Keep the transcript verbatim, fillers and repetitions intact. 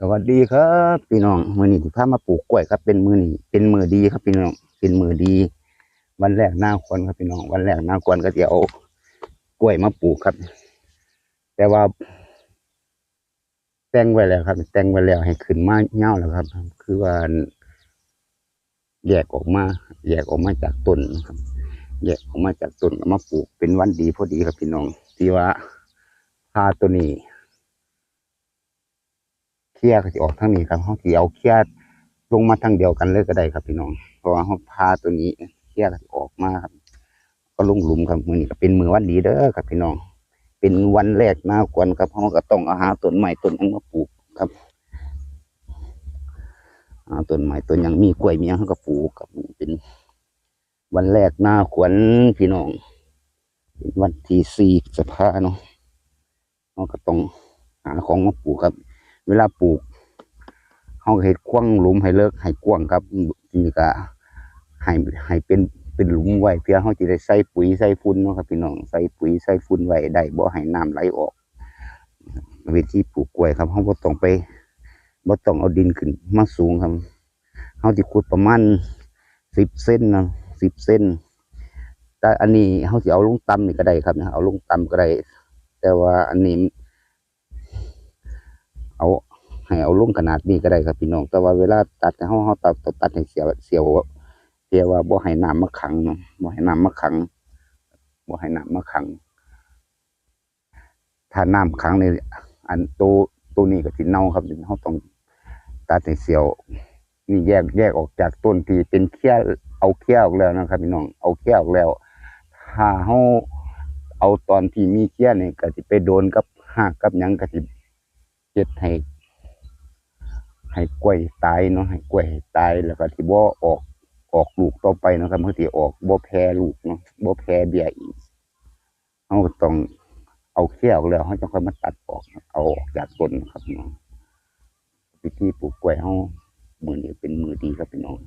สวัสดีครับพี่น้อง มื้อนี้สิพามาปลูกกล้วยครับ เป็นมื้อนี้เป็นมื้อดีครับพี่น้อง เป็นมื้อดี วันแรกหน้าขวัญครับพี่น้อง วันแรกหน้าขวัญก็สิเอากล้วยมาปลูกครับ แต่ว่า แต่งไว้แล้วครับ แต่งไว้แล้วให้ขึ้นมายาวแล้วครับ คือว่า แยกออกมา แยกออกมาจากต้นนะครับ แยกออกมาจากต้นเอามาปลูกเป็นวันดีพอดีครับพี่น้อง ที่ว่าพาตัวนี้ เครือก็สิออกทางนี้ครับ เฮาสิเอาเครือลงมาทางเดียวกันเลยก็ได้ครับพี่น้อง เพราะว่าเฮาพาตัวนี้เครือก็สิออกมาครับ ก็ลงหลุมครับ มื้อนี้ก็เป็นมื้อวันดีเด้อครับพี่น้อง เป็นวันแรกหน้าขวัญครับ เฮาก็ต้องเอาหาต้นไม้ต้นหยังมาปลูกครับ หาต้นไม้ต้นหยังมีกล้วยมีหยังเฮาก็ปลูกครับ เป็นวันแรกหน้าขวัญพี่น้อง เป็นวันที่สี่พฤษภาเนาะ เฮาก็ต้องหาของมาปลูกครับ เวลาปลูก เฮาก็เฮ็ดขวางหลุมให้เลิกให้กว้างครับ นี่ก็ให้ ให้เป็น เป็นหลุมไว้ เพื่อเฮาสิได้ใส่ปุ๋ยใส่ฝุ่นเนาะครับพี่น้อง ใส่ปุ๋ยใส่ฝุ่นไว้ได้ บ่ให้น้ำไหลออก วิธีปลูกกล้วยครับ เฮาบ่ต้องไป บ่ต้องเอาดินขึ้นมาสูงครับ เฮาสิขุดประมาณสิบเซนนะ สิบเซน แต่อันนี้เฮาสิเอาลงต่ำนี่ก็ได้ครับ เอาลงต่ำก็ได้ แต่ว่าอันนี้ เอา ให้เอาลงขนาดนี้ก็ได้ครับพี่น้อง แต่ว่าเวลาตัดเฮา เฮาตัด ตัดให้เสียว เสียว เสียวว่าบ่ให้น้ำมาขังเนาะ บ่ให้น้ำมาขัง บ่ให้น้ำมาขัง ถ้าน้ำขังนี่ อันโต โตนี้ก็สิเน่าครับ เฮาต้องตัดให้เสียว นี่แยก แยกออกจากต้นที่เป็นเครือ เอาเครือออกแล้วนะครับพี่น้อง เอาเครือออกแล้ว ถ้าเฮาเอาตอนที่มีเครือนี่ก็สิไปโดนกับรากกับหยังก็สิเฮ็ดให้ ให้กล้วยตายเนาะ ให้กล้วยตาย แล้วก็สิบ่ออก ออกลูกต่อไปเนาะครับ มันสิออกบ่แผ่ลูกเนาะ บ่แผ่เบี้ยอีก เฮาก็ต้องเอาเครือออกแล้ว เฮาจั่งค่อยมาตัดออก เอาออกจากต้นครับพี่น้อง วิธีปลูกกล้วยเฮา มื้อนี้เป็นมื้อดีครับพี่น้อง